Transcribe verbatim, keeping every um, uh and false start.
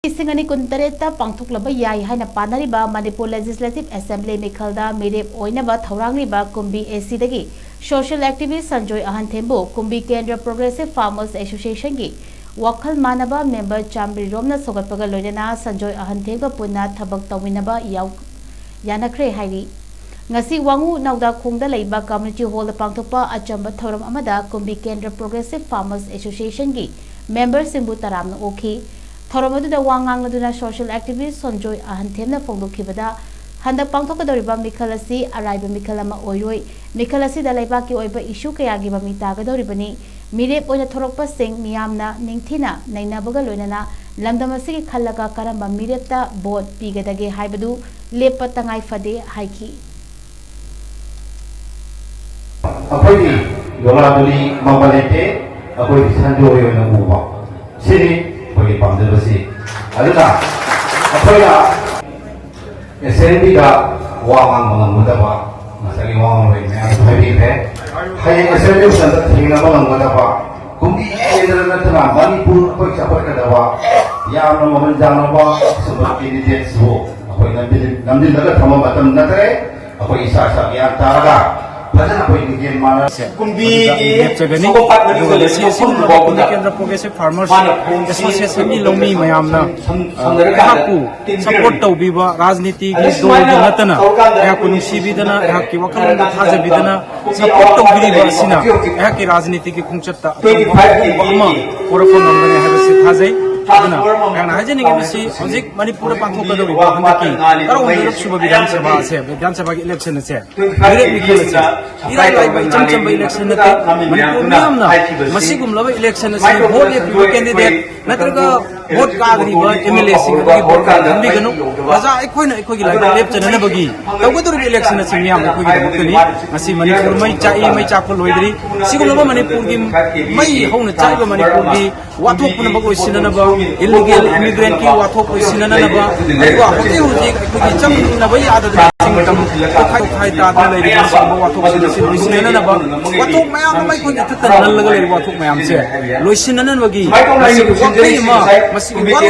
ꯂꯤꯁꯤꯡ ꯑꯅꯤ ꯀꯨꯟꯇꯔꯦꯠꯇ ꯄꯥꯡꯊꯣꯛꯂꯕ ꯌꯥꯏ ꯍꯥꯏꯅ ꯄꯥꯅꯔꯤꯕ ꯃꯅꯤꯄꯨꯔ ꯂꯦꯖꯤꯁꯂꯦꯇꯤꯚ ꯑꯦꯁꯦꯝꯕ꯭ꯂꯤ ꯃꯤꯈꯜꯗ ꯃꯤꯔꯦꯞ ꯑꯣꯏꯅꯕ ꯊꯧꯔꯥꯡꯂꯤꯕ ꯀꯨꯝꯕꯤ ꯑꯦꯁꯤꯗꯒꯤ ꯁꯣꯁꯤꯌꯦꯜ ꯑꯦꯛꯇꯤꯚꯤꯁ꯭ꯠ ꯁꯟꯖꯣꯏ ꯑꯍꯟꯊꯦꯝꯕꯨ ꯀꯨꯝꯕꯤ ꯀꯦꯟꯗ꯭ꯔ ꯄ꯭ꯔꯣꯒ꯭ꯔꯦꯁꯤꯚ ꯐꯥꯔꯃꯔꯁ ꯑꯦꯁꯣꯁꯤꯌꯦꯁꯟꯒꯤ ꯋꯥꯈꯜ ꯃꯥꯟꯅꯕ ꯃꯦꯝꯕꯔ ꯆꯥꯃꯔꯤ ꯔꯣꯝꯅ ꯁꯧꯒꯠꯄꯒ ꯂꯣꯏꯅꯅ ꯁꯟꯖꯣꯏ ꯑꯍꯟꯊꯦꯝꯒ ꯄꯨꯟꯅ ꯊꯕꯛ ꯇꯧꯃꯤꯟꯅꯕ ꯌꯥꯎ-, ꯌꯥꯅꯈ꯭ꯔꯦ ꯍꯥꯏꯔꯤ꯫ ꯉꯁꯤ ꯋꯥꯉꯨ ꯅꯥꯎꯗꯥꯈꯣꯡꯗ ꯂꯩꯕ ꯀꯝꯃ꯭ꯌꯨꯅꯤꯇꯤ ꯍꯣꯜꯗ ꯄꯥꯡꯊꯣꯛꯄ ꯑꯆꯝꯕ ꯊꯧꯔꯝ ꯑꯃꯗ ꯀꯨꯝꯕꯤ ꯀꯦꯟꯗ꯭ꯔ ꯄ꯭ꯔꯣꯒ꯭ꯔꯦꯁꯤꯚ ꯐꯥꯔꯃꯔꯁ ꯑꯦꯁꯣꯁꯤꯌꯦꯁꯟꯒꯤ ꯃꯦꯝꯕꯔꯁꯤꯡꯕꯨ ꯇꯔꯥꯝꯅ ꯑꯣꯛꯈꯤ꯫ ꯊꯧꯔꯝ ꯑꯗꯨꯗ ꯋꯥ ꯉꯥꯡꯂꯗꯨꯅ ꯁꯣꯁꯤꯌꯦꯜ ꯑꯦꯛꯇꯤꯚꯤꯁ꯭ꯠ ꯁꯣꯟꯖꯣꯏ ꯑꯍꯟꯊꯦꯝꯅ ꯐꯣꯡꯗꯣꯛꯈꯤꯕꯗ, ꯍꯟꯗꯛ ꯄꯥꯡꯊꯣꯛꯀꯗꯧꯔꯤꯕ ꯃꯤꯈꯜ ꯑꯁꯤ ꯑꯔꯥꯏꯕ ꯃꯤꯈꯜ ꯑꯃ ꯑꯣꯏꯔꯣꯏ꯫ ꯃꯤꯈꯜ ꯑꯁꯤꯗ ꯂꯩꯕꯥꯛꯀꯤ ꯑꯣꯏꯕ ꯏꯁꯨ ꯀꯌꯥꯒꯤ ꯃꯃꯤ ꯇꯥꯒꯗꯧꯔꯤꯕꯅꯤ꯫ ꯃꯤꯔꯦꯞ ꯑꯣꯏꯅ ꯊꯣꯔꯛꯄꯁꯤꯡ ꯃꯤꯌꯥꯝꯅ ꯅꯤꯡꯊꯤꯅ ꯅꯩꯅꯕꯒ ꯂꯣꯏꯅꯅ ꯂꯝꯗꯝ ꯑꯁꯤꯒꯤ ꯈꯜꯂꯒ ꯀꯔꯝꯕ ꯃꯤꯔꯦꯞꯇ ꯚꯣꯠ ꯄꯤꯒꯗꯒꯦ ꯍꯥꯏꯕꯗꯨ ꯂꯦꯞꯄ ꯇꯉꯥꯏ ꯐꯗꯦ ꯍꯥꯏꯈꯤ꯫ ꯑꯩꯈꯣꯏꯒꯤ ꯗꯣꯂꯥꯗꯨꯗꯤ ꯃꯃꯜ ꯂꯩꯇꯦ, ꯑꯩꯈꯣꯏꯒꯤ ꯁꯟꯗꯣꯏ ꯑꯣꯏꯅ ꯎꯕ, ꯁꯤꯅꯤ ꯑꯩꯈꯣꯏꯒꯤ ꯄꯥꯝꯖꯕꯁꯤ꯫ ꯑꯗꯨꯅ ꯑꯩꯈꯣꯏꯅ ꯑꯦꯁꯦꯝꯕ꯭ꯂꯤꯗ ꯋꯥ ꯉꯥꯡꯕ ꯉꯝꯒꯗꯕ ꯉꯁꯥꯏꯒꯤ ꯋꯥ ꯉꯥꯡꯕ ꯃꯌꯥꯝꯁꯨ ꯍꯥꯏꯕꯤꯈ꯭ꯔꯦ꯫ ꯍꯌꯦꯡ ꯑꯦꯁꯦꯝꯕ꯭ꯂꯤ ꯃꯇꯝꯗ ꯊꯦꯡꯅꯕ ꯉꯝꯒꯗꯕ, ꯀꯨꯝꯕꯤ ꯀꯦꯟꯗ꯭ꯔ ꯅꯠꯇꯅ ꯃꯅꯤꯄꯨꯔ ꯑꯩꯈꯣꯏ ꯆꯥꯎꯈꯠꯀꯗꯕ ꯌꯥꯝꯅ ꯃꯃꯜ ꯌꯥꯝꯂꯕ ꯁꯨꯝꯕ ꯀꯦꯟꯗꯤꯗꯦꯠꯁꯤꯕꯨ ꯑꯩꯈꯣꯏ ꯅꯝꯖꯤꯜ-, ꯅꯝꯖꯤꯜꯂꯒ ꯊꯝꯕ ꯃꯇꯝ ꯅꯠꯇ꯭ꯔꯦ꯫ ꯑꯩꯈꯣꯏ ꯏꯁꯥ ꯏꯁꯥ ꯒ꯭ꯌꯥꯟ ꯇꯥꯔꯒ ꯐꯖꯅ ꯑꯩꯈꯣꯏ ꯂꯤꯡꯖꯦꯜ ꯃꯥꯟꯅ ꯀꯨꯝꯕꯤꯒꯤ ꯂꯦꯞꯆꯒꯅꯤ꯫ ꯁꯒꯣꯜ ꯄꯥꯠ ꯑꯗꯨꯒ ꯃꯅꯨꯡꯗ ꯉꯁꯤ ꯑꯁꯤꯒꯨꯝꯂꯕ ꯃꯐꯝ ꯀꯨꯝꯕꯤ ꯄꯥꯎꯗ ꯀꯦꯟꯗ꯭ꯔ ꯄ꯭ꯔꯣꯒ꯭ꯔꯦꯁꯤꯚ ꯐꯥꯔꯃꯔꯁ ꯃꯥꯅ ꯈꯣꯡꯁꯤ ꯑꯦꯁꯣꯁꯤꯌꯦꯁꯟꯒꯤ ꯂꯧꯃꯤ ꯃꯌꯥꯝꯅ, ꯁꯝ-, ꯑ, ꯁꯝꯅꯔꯀꯥꯟꯗ ꯑꯩꯍꯥꯛꯄꯨ ꯇꯤꯟꯕꯤꯔꯝꯃꯤ꯫ ꯁꯄꯣꯔꯠ ꯇꯧꯕꯤꯕ, ꯔꯥꯖꯅꯤꯇꯤꯒꯤ ꯑꯗꯨ ꯁꯨꯃꯥꯏꯅ ꯗꯣꯜꯒꯤ ꯅꯠꯇꯅ ꯇꯧꯔꯀꯥꯟꯗ ꯑꯩꯍꯥꯛꯄꯨ ꯑꯩꯈꯣꯏꯒꯤ ꯅꯨꯡꯁꯤꯕꯤꯗꯅ, ꯑꯩꯍꯥꯛꯀꯤ ꯋꯥꯈꯜꯂꯣꯟꯗ ꯊꯥꯖꯕꯤꯗꯅ ꯁꯄꯣꯔꯠ ꯇꯧꯕꯤꯔꯤꯕ ꯑꯁꯤꯅ ꯑꯩꯍꯥꯛꯀꯤ ꯔꯥꯖꯅꯤꯇꯤꯒꯤ ꯈꯣꯡꯆꯠꯇ ꯑꯆꯧꯕ ꯑꯍꯣꯡꯕ ꯑꯃ ꯄꯨꯔꯛꯄ ꯉꯝꯒꯅꯤ ꯍꯥꯏꯕꯁꯤ ꯊꯥꯖꯩ꯫ ꯑꯗꯨꯅ ꯑꯩꯍꯥꯛꯅ ꯍꯥꯏꯖꯅꯤꯡꯉꯤꯕꯁꯤ, ꯍꯧꯖꯤꯛ ꯃꯅꯤꯄꯨꯔꯗ ꯄꯥꯡꯊꯣꯛꯀꯗꯧꯔꯤꯕ ꯍꯟꯗꯛꯀꯤ ꯇꯔꯥꯍꯨꯝꯗꯣꯏꯔꯛ ꯁꯨꯕ ꯕꯤꯙꯥꯟ ꯁꯚꯥ ꯑꯁꯦ, ꯕꯤꯙꯥꯟ ꯁꯚꯥꯒꯤ ꯏꯂꯦꯛꯁꯟ ꯑꯁꯦ ꯃꯤꯔꯦꯞ ꯃꯤꯈꯜ ꯑꯁꯦ ꯏꯔꯥꯏ ꯂꯥꯏꯕ ꯏꯆꯝ ꯆꯝꯕ ꯏꯂꯦꯛꯁꯟ ꯅꯠꯇꯦ꯫ ꯃꯅꯤꯄꯨꯔ ꯃꯤꯌꯥꯝꯅ ꯃꯁꯤꯒꯨꯝꯂꯕ ꯏꯂꯦꯛꯁꯟ ꯑꯁꯤ ꯚꯣꯠ ꯂꯦꯞꯄꯤꯕ ꯀꯦꯟꯗꯤꯗꯦꯠ ꯅꯠꯇ꯭ꯔꯒ ꯚꯣꯠ ꯀꯥꯗ꯭ꯔꯤꯕ ꯑꯦꯝ ꯑꯦꯜ ꯑꯦꯁꯤꯡ ꯑꯗꯨꯒꯤ ꯚꯣꯠ ꯀꯥ ꯈꯟꯕꯤꯒꯅꯨ꯫ ꯄ꯭ꯔꯖꯥ ꯑꯩꯈꯣꯏꯅ ꯑꯩꯈꯣꯏꯒꯤ ꯂꯥꯏꯕꯛ ꯂꯦꯞꯆꯅꯅꯕꯒꯤ ꯇꯧꯒꯗꯧꯔꯤꯕ ꯏꯂꯦꯛꯁꯟ ꯑꯁꯤ ꯃꯤꯌꯥꯝ ꯑꯩꯈꯣꯏꯒꯤꯗꯃꯛꯇꯅꯤ꯫ ꯉꯁꯤ ꯃꯅꯤꯄꯨꯔ ꯃꯩ ꯆꯥꯛꯏ, ꯃꯩ ꯆꯥꯛꯄ ꯂꯣꯏꯗ꯭ꯔꯤ꯫ ꯁꯤꯒꯨꯝꯂꯕ ꯃꯅꯤꯄꯨꯔꯒꯤ ꯃꯩ ꯍꯧꯅ ꯆꯥꯛꯏꯕ ꯃꯅꯤꯄꯨꯔꯒꯤ ꯋꯥꯊꯣꯛ ꯄꯨꯝꯅꯃꯛ ꯂꯣꯏꯁꯤꯟꯅꯅꯕ, ꯏꯂꯤꯒꯦꯜ ꯏꯃꯤꯒ꯭ꯔꯦꯟꯠꯀꯤ ꯋꯥꯊꯣꯛ ꯂꯣꯏꯁꯤꯟꯅꯅꯕ, ꯑꯗꯨꯒ ꯍꯧꯖꯤꯛ ꯍꯧꯖꯤꯛ ꯑꯩꯈꯣꯏꯒꯤ ꯆꯪꯅꯕ ꯌꯥꯗꯗꯅ ꯃꯇꯝ ꯇꯣꯈꯥꯏ ꯇꯣꯈꯥꯏ ꯇꯥꯗꯅ ꯂꯩꯔꯤꯕ ꯁꯤꯒꯨꯝꯕ ꯋꯥꯊꯣꯛꯁꯤꯡ ꯑꯁꯤ ꯂꯣꯏꯁꯤꯟꯅꯅꯕ, ꯋꯥꯊꯣꯛ ꯃꯌꯥꯝ ꯑꯃ ꯑꯩꯈꯣꯏꯒꯤ ꯏꯊꯠꯇ ꯅꯜꯂꯒ ꯂꯩꯔꯤꯕ ꯋꯥꯊꯣꯛ ꯃꯌꯥꯝꯁꯦ ꯂꯣꯏꯁꯤꯟꯅꯅꯕꯒꯤ ꯃꯁꯤꯒꯤ ꯋꯥꯈꯜ ꯑꯃ, ꯃꯁꯤꯒꯤ ꯋꯥꯔꯣꯜ